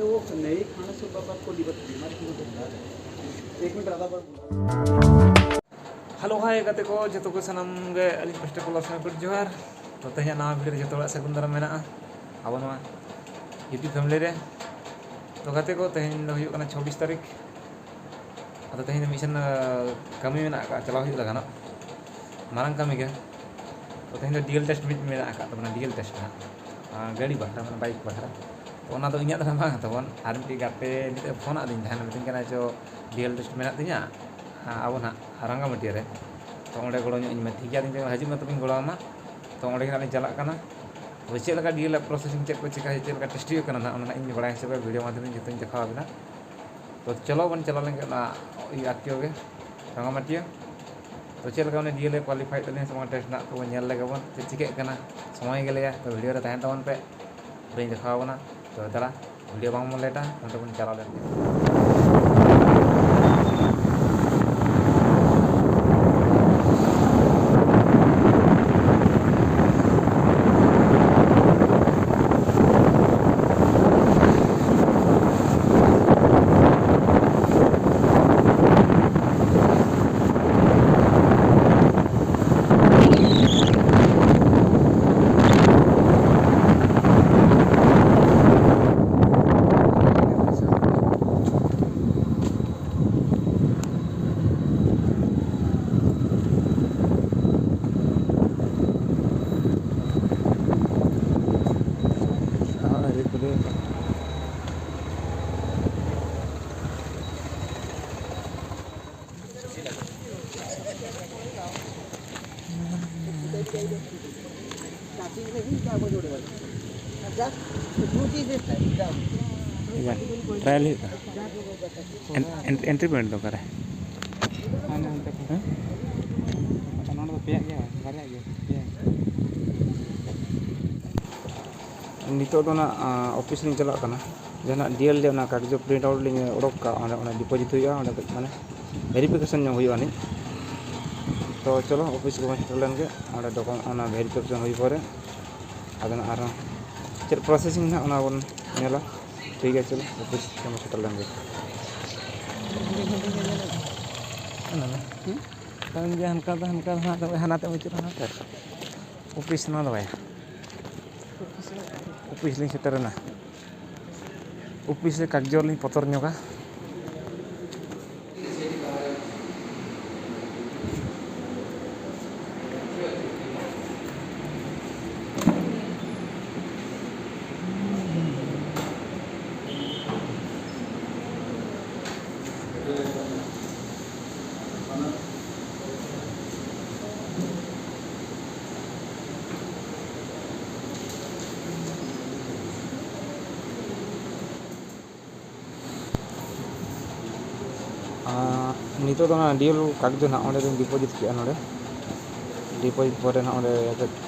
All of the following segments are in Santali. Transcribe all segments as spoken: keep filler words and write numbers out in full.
वो नए खाने से बाबा को लिवर बीमारी की वजह से एक मिनट आधा बार। Hello, hi ᱜᱟᱛᱮ ᱠᱚ, ᱡᱚᱛᱚ ᱠᱚ ᱥᱟᱱᱟᱢ ᱜᱮ ᱟᱹᱞᱤᱧ ᱯᱟᱥᱴᱟ ᱠᱷᱚᱱ ᱥᱟᱭ ᱠᱚᱴ ᱡᱚᱦᱟᱨ᱾ ᱛᱚ, ᱛᱮᱦᱮᱧᱟᱜ ᱱᱟᱣᱟ video ᱨᱮ ᱡᱚᱛᱚ ᱦᱚᱲᱟᱜ ᱥᱟᱹᱜᱩᱱ ᱫᱟᱨᱟᱢ ᱢᱮᱱᱟᱜᱼᱟ ᱟᱵᱚ ᱱᱚᱣᱟ YouTube family ᱨᱮ᱾ ᱛᱚ, ᱜᱟᱛᱮ ᱠᱚ, ᱛᱮᱦᱮᱧ ᱫᱚ ᱦᱩᱭᱩᱜ ᱠᱟᱱᱟ ᱪᱷᱚᱵᱵᱤᱥ ᱛᱟᱹᱨᱤᱠᱷ᱾ ᱟᱫᱚ ᱛᱮᱦᱮᱧ ᱫᱚ ᱢᱤᱫ ᱥᱮᱱ, ᱟ, ᱠᱟᱹᱢᱤ ᱢᱮᱱᱟᱜ ᱟᱠᱟᱫᱼᱟ, ᱪᱟᱞᱟᱣ ᱦᱩᱭᱩᱜ ᱞᱟᱹᱜᱤᱫ ᱱᱟᱜ, ᱢᱟᱨᱟᱝ ᱠᱟᱹᱢᱤ ᱜᱮ᱾ ᱛᱚ, ᱛᱮᱦᱮᱧ ᱫᱚ D L test ᱢᱤᱫ ᱢᱮᱱᱟᱜ ᱟᱠᱟᱫ ᱛᱟᱵᱚᱱᱟ, D L test ᱱᱟᱜ, ᱟ, ᱜᱟᱹᱰᱤ ᱵᱟᱠᱷᱨᱟ, ᱢᱟᱱᱮ bike ᱵᱟᱠᱷᱨᱟ᱾ ᱛᱚ, ᱚᱱᱟ ᱫᱚ ᱤᱧᱟᱹᱜ ᱫᱚ ᱱᱟᱜ ᱵᱟᱝ ᱛᱟᱵᱚᱱ, ᱟᱨ ᱢᱤᱫᱴᱤᱡ ᱜᱟᱛᱮ ᱱᱤᱛᱚᱜ ᱮ ᱯᱷᱳᱱ ᱟᱫᱤᱧ ᱛᱟᱦᱮᱱᱟ, ᱢᱤᱛᱟᱹᱧ ᱠᱟᱱᱟ, "ᱪᱚ, D L test ᱢᱮᱱᱟᱜ ᱛᱤᱧᱟ, ᱟ, ᱟᱵᱚ ᱱᱟᱜ ᱨᱟᱸᱜᱟᱢᱟᱹᱴᱤᱭᱟᱹ ᱨᱮ, ᱛᱚ, ᱚᱸᱰᱮ ᱜᱚᱲᱚ ᱧᱚᱜ ᱤᱧ ᱢᱮ᱾" ᱴᱷᱤᱠ ᱜᱮᱭᱟ, ᱟᱫᱚᱧ ᱢᱮᱛᱟᱭ ᱠᱟᱱᱟ, "ᱦᱤᱡᱩᱜ ᱢᱮ, ᱛᱚᱵᱮᱧ ᱜᱚᱲᱚ ᱟᱢᱟ᱾" ᱛᱚ, ᱚᱸᱰᱮ ᱜᱮ ᱱᱟᱜ ᱞᱤᱧ ᱪᱟᱞᱟᱜ ᱠᱟᱱᱟ᱾ ᱛᱚ, ᱪᱮᱫ ᱞᱮᱠᱟ D L processing, ᱪᱮᱫ ᱠᱚ ᱪᱮᱠᱟ ᱦᱩᱭᱩᱜᱼᱟ, ᱪᱮᱫ ᱞᱮᱠᱟ test ᱦᱩᱭᱩᱜ ᱠᱟᱱᱟ ᱱᱟᱜ, ᱚᱱᱟ ᱱᱟᱜ ᱤᱧ ᱵᱟᱲᱟᱭ ᱦᱚᱪᱚ ᱯᱮᱭᱟ, video ᱢᱟᱫᱽᱫᱷᱚᱢ ᱛᱮ ᱡᱚᱛᱚᱧ ᱫᱮᱠᱷᱟᱣ ᱟᱵᱤᱱᱟ᱾ ᱛᱚ ᱪᱚᱞᱚ ᱵᱚᱱ ᱪᱟᱞᱟᱣ ᱞᱮᱱ ᱜᱮ ᱚᱱᱟ ᱤᱭᱟᱹ ᱟᱨ ᱴᱤ ᱳ ᱜᱮ, ᱨᱟᱸᱜᱟᱢᱟᱹᱴᱤᱭᱟᱹ᱾ ᱛᱚ ᱪᱮᱫ ᱞᱮᱠᱟ ᱩᱱᱤ D L ᱮ qualify ᱮᱫ ᱛᱟᱹᱞᱤᱧᱟ ᱥᱮ ᱵᱟᱝ test ᱨᱮᱱᱟᱜ, ᱛᱚ ᱵᱚᱱ ᱧᱮᱞ ᱞᱮᱜᱮ ᱵᱚᱱ ᱪᱮᱫ ᱪᱤᱠᱟᱹᱜ ᱠᱟᱱᱟ᱾ ᱥᱚᱢᱚᱭ ᱜᱮ ᱞᱟᱹᱭᱟ, ᱛᱚ video ᱨᱮ ᱛᱟᱦᱮᱱ ᱛᱟᱵᱚᱱ ᱯᱮ, ᱯᱩᱨᱟᱹᱧ ᱫᱮᱠᱷᱟᱣ ᱟᱵᱚᱱᱟ᱾ ᱛᱚ ᱫᱮᱞᱟ, video ᱵᱟᱝ ᱵᱚᱱ ᱞᱮᱴᱟ, ᱚᱸᱰᱮ ᱵᱚᱱ ᱪᱟᱞᱟᱣ ᱞᱮᱱ ᱜᱮ᱾ ᱴᱨᱟᱭᱟᱞ ᱦᱩᱭᱩᱜ ᱠᱟᱱᱟ᱾ ᱮᱱ-, ᱮᱱ-, ᱮᱱᱴᱨᱤ ᱯᱚᱭᱮᱱᱴ ᱫᱚ ᱚᱠᱟᱨᱮ? ᱦᱟᱱᱮ ᱚᱱᱛᱮ ᱠᱷᱚᱱ᱾ ᱦᱮᱸ? ᱱᱚᱰᱮ ᱫᱚ ᱯᱮᱭᱟᱜ ᱜᱮᱭᱟ, ᱵᱟᱨᱭᱟ ᱜᱮᱭᱟ, ᱯᱮᱭᱟ᱾ ᱱᱤᱛᱚᱜ ᱫᱚ ᱱᱟᱜ, ᱟᱸ, ᱚᱯᱷᱤᱥ ᱞᱤᱧ ᱪᱟᱞᱟᱜ ᱠᱟᱱᱟ᱾ ᱡᱟᱦᱟᱱᱟᱜ D L ᱨᱮ ᱚᱱᱟ ᱠᱟᱜᱚᱡᱽ print out ᱞᱤᱧ ᱚᱰᱚᱠ ᱠᱟᱜᱼᱟ, ᱚᱸᱰᱮ, ᱚᱸᱰᱮ deposit ᱦᱩᱭᱩᱜᱼᱟ, ᱚᱸᱰᱮ ᱠᱟᱹᱡ ᱢᱟᱱᱮ verification ᱧᱚᱜ ᱦᱩᱭᱩᱜᱼᱟ ᱟᱹᱱᱤᱡ᱾ ᱛᱚ ᱪᱚᱞᱚ, ᱚᱯᱷᱤᱥ ᱜᱮᱵᱚᱱ ᱥᱮᱴᱮᱨ ᱞᱮᱱ ᱜᱮ, ᱚᱸᱰᱮ document, ᱚᱱᱟ verification ᱦᱩᱭ ᱯᱚᱨᱮ ᱟᱫᱚ ᱱᱟᱜ ᱟᱨᱦᱚᱸ ᱪᱮᱫ processing ᱱᱟᱜ, ᱚᱱᱟ ᱵᱚᱱ ᱧᱮᱞᱟ᱾ ᱴᱷᱤᱠ ᱜᱮᱭᱟ, ᱪᱚᱞᱚ, ᱚᱯᱷᱤᱥ ᱥᱮᱱ ᱥᱮᱴᱮᱨ ᱞᱮᱱ ᱜᱮ᱾ ᱚᱱᱟ ᱫᱚ, ᱦᱩᱸ? ᱛᱟᱭᱚᱢ ᱜᱮ ᱦᱟᱱᱠᱟ ᱫᱚ, ᱦᱟᱱᱠᱟ ᱫᱚ ᱦᱟᱱᱟ ᱛᱮ ᱢᱩᱪᱟᱹᱫ, ᱦᱟᱱᱟ ᱛᱮ᱾ ᱚᱯᱷᱤᱥ ᱱᱚᱣᱟ ᱫᱚ ᱵᱟᱭ᱾ ᱚᱯᱷᱤᱥ ᱞᱤᱧ ᱥᱮᱴᱮᱨᱮᱱᱟ᱾ ᱚᱯᱷᱤᱥ ᱨᱮ ᱠᱟᱜᱡᱚ ᱞᱤᱧ ᱯᱚᱛᱚᱨ ᱧᱚᱜᱟ᱾ ᱟᱨ ᱱᱤᱛᱚᱜ ᱫᱚ ᱚᱱᱟ ᱰᱤᱭᱮᱞ ᱠᱟᱜᱚᱡᱽ ᱫᱚ ᱱᱟᱦᱟᱜ ᱚᱸᱰᱮ ᱫᱚᱧ ᱰᱤᱯᱚᱡᱤᱴ ᱠᱮᱜᱼᱟ᱾ ᱱᱚᱰᱮ ᱰᱤᱯᱚᱡᱤᱴ ᱯᱚᱨᱮ ᱱᱟᱦᱟᱜ ᱚᱸᱰᱮ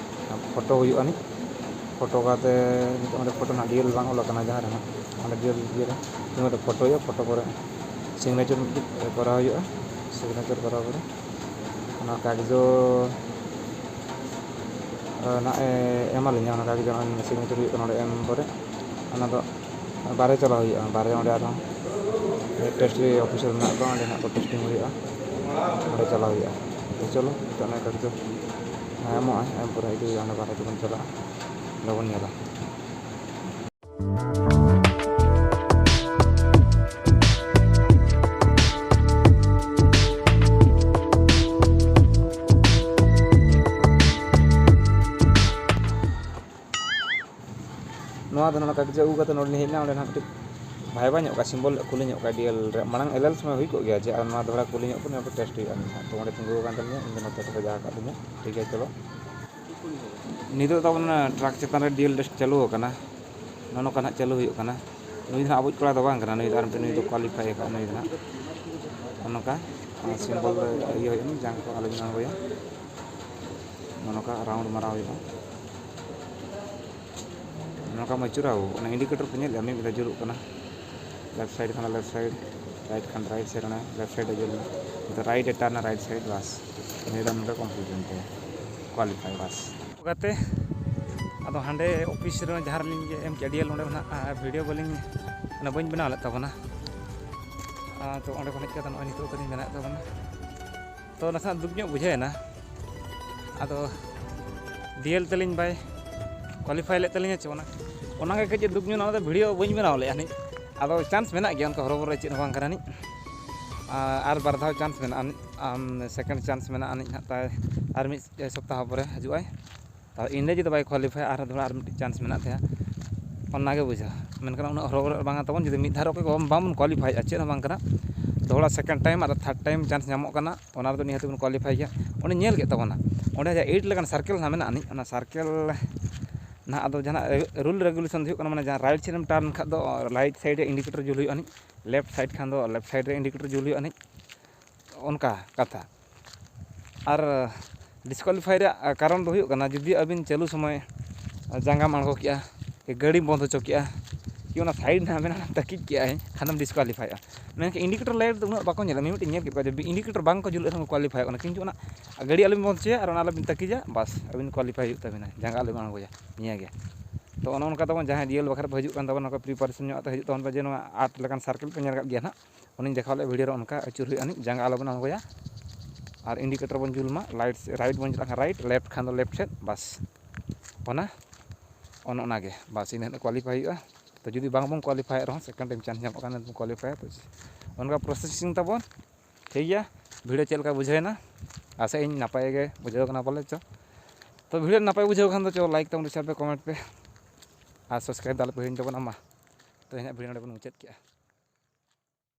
ᱯᱷᱳᱴᱳ ᱦᱩᱭᱩᱜᱼᱟ ᱱᱤᱡ᱾ ᱯᱷᱳᱴᱳ ᱠᱟᱛᱮ ᱱᱤᱛᱚᱜ ᱚᱸᱰᱮ ᱯᱷᱳᱴᱳ ᱱᱟᱦᱟᱜ ᱰᱤᱭᱮᱞ ᱵᱟᱝ ᱚᱞ ᱟᱠᱟᱱᱟ, ᱡᱟᱦᱟᱸ ᱨᱮ ᱱᱟᱦᱟᱜ ᱚᱸᱰᱮ ᱰᱤᱭᱮᱞ ᱤᱭᱟᱹ ᱨᱮ ᱱᱚᱰᱮ ᱯᱷᱳᱴᱳ ᱦᱩᱭᱩᱜᱼᱟ᱾ ᱯᱷᱳᱴᱳ ᱯᱚᱨᱮ ᱥᱤᱜᱽᱱᱮᱪᱟᱨ ᱢᱤᱫᱴᱤᱡ ᱠᱚᱨᱟᱣ ᱦᱩᱭᱩᱜᱼᱟ᱾ ᱥᱤᱜᱽᱱᱮᱪᱟᱨ ᱠᱚᱨᱟᱣ ᱯᱚᱨᱮ ᱚᱱᱟ ᱠᱟᱜᱚᱡᱽ ᱱᱟᱦᱟᱜ ᱮ ᱮᱢᱟᱞᱤᱧᱟ, ᱚᱱᱟ ᱠᱟᱜᱚᱡᱽ ᱚᱱᱟ ᱥᱤᱜᱽᱱᱮᱪᱟᱨ ᱦᱩᱭᱩᱜ ᱠᱟᱱᱟ ᱚᱸᱰᱮ ᱮᱢ ᱯᱚᱨᱮ ᱚᱱᱟ ᱫᱚ ᱵᱟᱦᱨᱮ ᱪᱟᱞᱟᱣ ᱦᱩᱭᱩᱜᱼᱟ᱾ ᱵᱟᱦᱨᱮ ᱚᱸᱰᱮ ᱟᱨᱦᱚᱸ ᱴᱮᱥᱴ ᱚᱯᱷᱤᱥᱟᱨ ᱢᱮᱱᱟᱜ ᱠᱚᱣᱟ, ᱚᱸᱰᱮ ᱱᱟᱦᱟᱜ ᱠᱚ ᱴᱮᱥᱴᱤᱝ ᱦᱩᱭᱩᱜᱼᱟ, ᱚᱸᱰᱮ ᱪᱟᱞᱟᱣ ᱦᱩᱭᱩᱜᱼᱟ᱾ ᱛᱚ ᱪᱚᱞᱚ, ᱱᱤᱛᱚᱜ ᱚᱱᱟ ᱠᱟᱜᱚᱡᱽ ᱮᱢᱚᱜᱼᱟᱭ, ᱮᱢ ᱯᱚᱨᱮ ᱤᱫᱤ ᱦᱩᱭᱩᱜᱼᱟ, ᱚᱸᱰᱮ ᱵᱟᱦᱨᱮ ᱛᱮᱵᱚᱱ ᱪᱟᱞᱟᱜᱼᱟ, ᱚᱸᱰᱮ ᱵᱚᱱ ᱧᱮᱞᱟ᱾ ᱱᱚᱣᱟ ᱫᱚ ᱱᱚᱝᱠᱟ ᱠᱟᱜᱚᱡᱽ ᱟᱹᱜᱩ ᱠᱟᱛᱮ ᱱᱚᱰᱮ ᱞᱤᱧ ᱦᱮᱡ ᱮᱱᱟ, ᱚᱸᱰᱮ ᱱᱟᱦᱟᱜ ᱢᱤᱫᱴᱤᱡ ᱵᱷᱟᱭᱵᱟ ᱧᱚᱜ ᱠᱟᱜ ᱥᱤᱢᱵᱚᱞ ᱠᱩᱞᱤ ᱧᱚᱜ ᱠᱟᱜ ᱰᱤᱭᱮᱞ ᱨᱮ᱾ ᱢᱟᱲᱟᱝ ᱮᱞ ᱮᱞ ᱥᱚᱢᱚᱭ ᱦᱩᱭ ᱠᱚᱜ ᱜᱮᱭᱟ ᱡᱮ, ᱟᱨ ᱱᱚᱣᱟ ᱫᱚᱦᱲᱟ ᱠᱩᱞᱤ ᱧᱚᱜ ᱠᱚ, ᱱᱚᱣᱟ ᱠᱚ ᱴᱮᱥᱴ ᱦᱩᱭᱩᱜᱼᱟ ᱱᱟᱦᱟᱜ᱾ ᱛᱚ ᱚᱸᱰᱮ ᱛᱤᱸᱜᱩ ᱟᱠᱟᱱ ᱛᱟᱹᱞᱤᱧᱟ, ᱤᱧ ᱫᱚ ᱱᱚᱛᱮ ᱨᱮᱠᱚ ᱡᱟᱦᱟᱸ ᱟᱠᱟᱫ ᱞᱤᱧᱟ᱾ ᱴᱷᱤᱠ ᱜᱮᱭᱟ, ᱪᱚᱞᱚ᱾ ᱱᱤᱛᱚᱜ ᱫᱚ ᱚᱱᱟ ᱴᱨᱟᱠ ᱪᱮᱛᱟᱱ ᱨᱮ ᱰᱤᱭᱮᱞ ᱴᱮᱥᱴ ᱪᱟᱹᱞᱩ ᱟᱠᱟᱱᱟ, ᱱᱚᱜᱼᱚ ᱱᱚᱝᱠᱟ ᱱᱟᱦᱟᱜ ᱪᱟᱹᱞᱩ ᱦᱩᱭᱩᱜ ᱠᱟᱱᱟ᱾ ᱱᱩᱭ ᱫᱚ ᱱᱟᱦᱟᱜ ᱟᱵᱚᱭᱤᱡ ᱠᱚᱲᱟ ᱫᱚ ᱵᱟᱝ ᱠᱟᱱᱟ, ᱱᱩᱭ ᱫᱚ ᱟᱨ ᱢᱤᱫᱴᱮᱱ, ᱱᱩᱭ ᱫᱚ ᱠᱳᱣᱟᱞᱤᱯᱷᱟᱭ ᱟᱠᱟᱫ, ᱱᱩᱭ ᱫᱚ ᱱᱟᱦᱟᱜ ᱱᱚᱜᱼᱚ ᱱᱚᱝᱠᱟ ᱥᱤᱢᱵᱚᱞ ᱤᱭᱟᱹ ᱦᱩᱭᱩᱜᱼᱟ, ᱡᱟᱝ ᱠᱚ ᱟᱞᱚ ᱵᱮᱱᱟᱣ ᱦᱩᱭᱩᱜᱼᱟ᱾ ᱱᱚᱜᱼᱚ ᱱᱚᱝᱠᱟ ᱨᱟᱣᱩᱱᱰ ᱢᱟᱨᱟᱣ ᱦᱩᱭᱩᱜᱼᱟ᱾ ᱱᱚᱝᱠᱟ ᱢᱟ ᱪᱩᱨᱟᱣ, ᱚᱱᱟ ᱤᱱᱰᱤᱠᱮᱴᱚᱨ ᱯᱮ ᱧᱮᱞ ᱞᱮᱜᱼᱟ, ᱢᱤᱫ ᱢᱤᱫ ᱫᱷᱟᱣ ᱡᱩᱞᱩᱜ ᱠᱟᱱᱟ᱾ ᱞᱮᱯᱷᱴ ᱥᱟᱭᱤᱰ ᱠᱷᱚᱱᱟᱜ ᱞᱮᱯᱷᱴ ᱥᱟᱭᱤᱰ, ᱨᱟᱭᱤᱴ ᱠᱷᱟᱱ ᱨᱟᱭᱤᱴ ᱥᱟᱭᱤᱰ, ᱚᱱᱟ ᱞᱮᱯᱷᱴ ᱥᱟᱭᱤᱰ ᱨᱮ ᱡᱩᱞ ᱮᱱᱟ᱾ ᱱᱤᱛᱚᱜ ᱨᱟᱭᱤᱴ ᱮ ᱴᱟᱨᱱᱟ, ᱨᱟᱭᱤᱴ ᱥᱟᱭᱤᱰ, ᱵᱟᱥ᱾ ᱤᱱᱟᱹ ᱫᱚ ᱱᱚᱰᱮ ᱠᱚᱢᱯᱞᱤᱴ ᱮᱱ ᱛᱟᱭᱟ, ᱠᱳᱣᱟᱞᱤᱯᱷᱟᱭ, ᱵᱟᱥ᱾ ᱜᱟᱛᱮ, ᱟᱫᱚ ᱦᱟᱸᱰᱮ ᱚᱯᱷᱤᱥ ᱨᱮ ᱡᱟᱦᱟᱸ ᱨᱮᱞᱤᱧ ᱮᱢ ᱠᱮᱫ ᱰᱤᱭᱮᱞ, ᱚᱸᱰᱮ ᱠᱷᱚᱱᱟᱜ ᱵᱷᱤᱰᱤᱭᱳ ᱵᱟᱹᱞᱤᱧ ᱚᱱᱟ ᱵᱟᱹᱧ ᱵᱮᱱᱟᱣ ᱞᱮᱫ ᱛᱟᱵᱚᱱᱟ᱾ ᱟᱨ ᱛᱚ ᱚᱸᱰᱮ ᱠᱷᱚᱱ ᱦᱮᱡ ᱠᱟᱛᱮ ᱱᱚᱜᱼᱚᱭ ᱱᱤᱛᱚᱜ ᱛᱟᱹᱞᱤᱧ ᱵᱮᱱᱟᱣᱮᱫ ᱛᱟᱵᱚᱱᱟ᱾ ᱛᱚ ᱱᱟᱥᱮᱱᱟᱜ ᱫᱩᱠ ᱧᱚᱜ ᱵᱩᱡᱷᱟᱹᱣᱮᱱᱟ᱾ ᱟᱫᱚ ᱰᱤ ᱮᱞ ᱛᱮᱞᱤᱧ ᱵᱟᱭ ᱠᱳᱣᱟᱞᱤᱯᱷᱟᱭ ᱞᱮᱫ ᱛᱟᱹᱞᱤᱧᱟ ᱪᱮ ᱚᱱᱟ, ᱚᱱᱟᱜᱮ ᱠᱟᱹᱡ ᱫᱩᱠ ᱧᱚᱜ, ᱚᱱᱟ ᱫᱚ ᱵᱷᱤᱰᱤᱭᱳ ᱵᱟᱹᱧ ᱵᱮᱱᱟᱣ ᱞᱮᱫᱼᱟ ᱱᱤᱡ᱾ ᱟᱫᱚ ᱪᱟᱱᱥ ᱢᱮᱱᱟᱜ ᱜᱮᱭᱟ, ᱚᱱᱠᱟ ᱦᱚᱨᱚᱵᱚᱨᱚ ᱪᱮᱫ ᱦᱚᱸ ᱵᱟᱝ ᱠᱟᱱᱟ ᱱᱤᱡ᱾ ᱟᱨ ᱟᱨ ᱵᱟᱨ ᱫᱷᱟᱣ ᱪᱟᱱᱥ ᱢᱮᱱᱟᱜᱼᱟ ᱱᱤᱡ, ᱟᱢ ᱥᱮᱠᱮᱱᱰ ᱪᱟᱱᱥ ᱢᱮᱱᱟᱜᱼᱟ ᱱᱤᱡ ᱦᱟᱸᱜ, ᱛᱟᱭ ᱟᱨ ᱢᱤᱫ ᱥᱚᱯᱛᱟᱦᱚ ᱯᱚᱨᱮ ᱦᱤᱡᱩᱜᱼᱟᱭ᱾ ᱛᱟᱣ ᱤᱱᱰᱤᱭᱟ ᱡᱩᱫᱤ ᱵᱟᱭ ᱠᱳᱣᱟᱞᱤᱯᱷᱟᱭᱟ, ᱟᱨᱦᱚᱸ ᱫᱚᱦᱲᱟ ᱟᱨ ᱢᱤᱫᱴᱤᱡ ᱪᱟᱱᱥ ᱢᱮᱱᱟᱜ ᱛᱟᱭᱟ, ᱚᱱᱟᱜᱮ ᱵᱩᱡᱷᱟᱹᱣ᱾ ᱢᱮᱱᱠᱷᱟᱱ ᱩᱱᱟᱹᱜ ᱦᱚᱨᱚᱵᱚᱨᱚ ᱵᱟᱝᱟ ᱛᱟᱵᱚᱱ, ᱡᱩᱫᱤ ᱢᱤᱫ ᱫᱷᱟᱣ ᱨᱮ ᱚᱠᱚᱭ ᱠᱚ ᱵᱟᱵᱚᱱ ᱠᱳᱣᱟᱞᱤᱯᱷᱟᱭᱮᱫᱼᱟ, ᱪᱮᱫ ᱦᱚᱸ ᱵᱟᱝ ᱠᱟᱱᱟ᱾ ᱫᱚᱦᱲᱟ ᱥᱮᱠᱮᱱᱰ ᱴᱟᱭᱤᱢ ᱟᱨ ᱛᱷᱟᱨᱰ ᱴᱟᱭᱤᱢ ᱪᱟᱱᱥ ᱧᱟᱢᱚᱜ ᱠᱟᱱᱟ, ᱚᱱᱟ ᱨᱮᱫᱚ ᱱᱤᱦᱟᱹᱛ ᱵᱚᱱ ᱠᱳᱣᱟᱞᱤᱯᱷᱟᱭ ᱜᱮᱭᱟ᱾ ᱚᱸᱰᱮ ᱧᱮᱞ ᱠᱮᱫ ᱛᱟᱵᱚᱱᱟ, ᱚᱸᱰᱮ ᱡᱟᱦᱟᱸ ᱮᱭᱤᱴ ᱞᱮᱠᱟᱱ ᱥᱟᱨᱠᱮᱞ ᱦᱟᱸᱜ ᱢᱮᱱᱟᱜᱼᱟ ᱟᱹᱱᱤᱡ, ᱚᱱᱟ ᱥᱟᱨᱠᱮᱞ ᱱᱟᱦᱟᱜ ᱟᱫᱚ ᱡᱟᱦᱟᱱᱟᱜ ᱨᱩᱞ ᱨᱮᱜᱩᱞᱮᱥᱚᱱ ᱫᱚ ᱦᱩᱭᱩᱜ ᱠᱟᱱᱟ, ᱢᱟᱱᱮ ᱡᱟᱦᱟᱸ ᱨᱟᱭᱤᱴ ᱥᱮᱫ ᱮᱢ ᱴᱟᱨᱱ ᱠᱷᱟᱱ ᱫᱚ ᱨᱟᱭᱤᱴ ᱥᱟᱭᱤᱰ ᱨᱮ ᱤᱱᱰᱤᱠᱮᱴᱚᱨ ᱡᱩᱞ ᱦᱩᱭᱩᱜᱼᱟ ᱟᱹᱱᱤᱡ, ᱞᱮᱯᱷᱴ ᱥᱟᱭᱤᱰ ᱠᱷᱟᱱ ᱫᱚ ᱞᱮᱯᱷᱴ ᱥᱟᱭᱤᱰ ᱨᱮ ᱤᱱᱰᱤᱠᱮᱴᱚᱨ ᱡᱩᱞ ᱦᱩᱭᱩᱜᱼᱟ ᱟᱹᱱᱤᱡ, ᱚᱱᱠᱟ ᱠᱟᱛᱷᱟ᱾ ᱟᱨ ᱰᱤᱥᱠᱳᱣᱟᱞᱤᱯᱷᱟᱭ ᱨᱮᱭᱟᱜ ᱠᱟᱨᱚᱱ ᱫᱚ ᱦᱩᱭᱩᱜ ᱠᱟᱱᱟ, ᱡᱩᱫᱤ ᱟᱹᱵᱤᱱ ᱪᱟᱹᱞᱩ ᱥᱚᱢᱚᱭ ᱡᱟᱸᱜᱟᱢ ᱟᱬᱜᱚ ᱠᱮᱜᱼᱟ, ᱜᱟᱹᱰᱤᱢ ᱵᱚᱱᱫ ᱦᱚᱪᱚ ᱠᱮᱜᱼᱟ, ᱠᱤ ᱚᱱᱟ ᱥᱟᱭᱤᱰ ᱱᱟᱦᱟᱜ ᱢᱮᱱᱟᱜᱼᱟ, ᱛᱟᱹᱠᱤᱡ ᱠᱮᱜᱼᱟᱭ, ᱠᱷᱟᱱᱮᱢ ᱰᱤᱥᱠᱳᱣᱟᱞᱤᱯᱷᱟᱭᱚᱜᱼᱟ᱾ ᱢᱮᱱᱠᱷᱟᱱ ᱤᱱᱰᱤᱠᱮᱴᱚᱨ ᱞᱟᱭᱤᱴ ᱫᱚ ᱩᱱᱟᱹᱜ ᱵᱟᱠᱚ ᱧᱮᱞᱟ, ᱢᱤᱢᱤᱫᱴᱤᱡ ᱧᱮᱞ ᱠᱮᱫ ᱠᱚᱣᱟ ᱡᱮ ᱤᱱᱰᱤᱠᱮᱴᱚᱨ ᱵᱟᱝ ᱠᱚ ᱡᱩᱞᱮᱫ ᱨᱮᱦᱚᱸ ᱠᱚ ᱠᱳᱣᱟᱞᱤᱯᱷᱟᱭᱚᱜ ᱠᱟᱱᱟ, ᱠᱤᱱᱛᱩ ᱚᱱᱟ ᱜᱟᱹᱰᱤ ᱟᱞᱚᱵᱤᱱ ᱵᱚᱱᱫ ᱦᱚᱪᱚᱭᱟ ᱟᱨ ᱚᱱᱟ ᱟᱞᱚᱵᱤᱱ ᱛᱟᱹᱠᱤᱡᱟ, ᱵᱟᱥ, ᱟᱹᱵᱤᱱ ᱠᱳᱣᱟᱞᱤᱯᱷᱟᱭ ᱦᱩᱭᱩᱜ ᱛᱟᱹᱵᱤᱱᱟ, ᱡᱟᱸᱜᱟ ᱟᱞᱚᱵᱤᱱ ᱟᱬᱜᱚᱭᱟ, ᱱᱤᱭᱟᱹᱜᱮ᱾ ᱛᱚ ᱚᱱᱮ ᱚᱱᱠᱟ ᱛᱟᱵᱚᱱ ᱡᱟᱦᱟᱸᱭ ᱰᱤ ᱮᱞ ᱵᱟᱠᱷᱨᱟ ᱯᱮ ᱦᱤᱡᱩᱜ ᱠᱟᱱ ᱛᱟᱵᱚᱱᱟ, ᱱᱚᱝᱠᱟ ᱯᱨᱤᱯᱟᱨᱮᱥᱚᱱ ᱧᱚᱜ ᱠᱟᱛᱮ ᱦᱤᱡᱩᱜ ᱛᱟᱵᱚᱱ ᱯᱮ, ᱡᱮ ᱱᱚᱣᱟ ᱟᱴ ᱞᱮᱠᱟᱱ ᱥᱟᱨᱠᱮᱞ ᱯᱮ ᱧᱮᱞ ᱠᱟᱜ ᱜᱮᱭᱟ ᱱᱟᱦᱟᱜ, ᱚᱱᱮᱧ ᱫᱮᱠᱷᱟᱣ ᱞᱮᱫ ᱵᱷᱤᱰᱤᱭᱳ ᱨᱮ, ᱚᱱᱠᱟ ᱟᱹᱪᱩᱨ ᱦᱩᱭᱩᱜᱼᱟ ᱟᱹᱱᱤᱡ, ᱡᱟᱸᱜᱟ ᱟᱞᱚᱵᱚᱱ ᱟᱬᱜᱚᱭᱟ᱾ ᱟᱨ ᱤᱱᱰᱤᱠᱮᱴᱚᱨ ᱵᱚᱱ ᱡᱩᱞ ᱢᱟ, ᱞᱟᱭᱤᱴ ᱥᱮ-, ᱨᱟᱭᱤᱴ ᱵᱚᱱ ᱪᱟᱞᱟᱜ ᱠᱷᱟᱱ ᱨᱟᱭᱤᱴ, ᱞᱮᱯᱷᱴ ᱠᱷᱟᱱ ᱫᱚ ᱞᱮᱯᱷᱴ ᱥᱮᱫ, ᱵᱟᱥ᱾ ᱚᱱᱟ, ᱚᱱᱮ ᱚᱱᱟᱜᱮ, ᱵᱟᱥ, ᱤᱱᱟᱹ ᱦᱤᱞᱳᱜ ᱠᱳᱣᱟᱞᱤᱯᱷᱟᱭ ᱦᱩᱭᱩᱜᱼᱟ᱾ ᱛᱚ ᱡᱩᱫᱤ ᱵᱟᱝ ᱵᱚᱱ ᱠᱳᱣᱟᱞᱤᱯᱷᱟᱭᱮᱫ ᱨᱮᱦᱚᱸ, ᱥᱮᱠᱮᱱᱰ ᱴᱟᱭᱤᱢ ᱪᱟᱱᱥ ᱧᱟᱢᱚᱜ ᱠᱟᱱᱟ, ᱵᱚᱱ ᱠᱳᱣᱟᱞᱤᱯᱷᱟᱭᱟ᱾ ᱛᱚ ᱚᱱᱠᱟ ᱯᱨᱚᱥᱮᱥᱤᱝ ᱛᱟᱵᱚᱱ, ᱴᱷᱤᱠ ᱜᱮᱭᱟ᱾ ᱵᱷᱤᱰᱤᱭᱳ ᱪᱮᱫ ᱞᱮᱠᱟ ᱵᱩᱡᱷᱟᱹᱣᱮᱱᱟ? ᱟᱥᱟᱭᱟᱹᱧ ᱱᱟᱯᱟᱭ ᱜᱮ ᱵᱩᱡᱷᱟᱹᱣ ᱠᱟᱱᱟ ᱯᱟᱞᱮ ᱪᱚ᱾ ᱛᱚ ᱵᱷᱤᱰᱤᱭᱳ ᱱᱟᱯᱟᱭ ᱵᱩᱡᱷᱟᱹᱣ ᱠᱷᱟᱱ ᱫᱚ ᱪᱚ ᱞᱟᱭᱤᱠ ᱛᱟᱵᱚᱱ, ᱥᱮᱭᱟᱨ ᱯᱮ, ᱠᱚᱢᱮᱱᱴ ᱯᱮ, ᱟᱨ ᱥᱟᱵᱥᱠᱨᱟᱭᱤᱵ ᱫᱚ ᱟᱞᱚ ᱯᱮ ᱦᱤᱲᱤᱧ ᱛᱟᱵᱚᱱᱟ᱾ ᱢᱟ ᱛᱮᱦᱮᱧᱟᱜ ᱵᱷᱤᱰᱤᱭᱳ ᱱᱚᱰᱮ ᱵᱚᱱ ᱢᱩᱪᱟᱹᱫ ᱠᱮᱜᱼᱟ᱾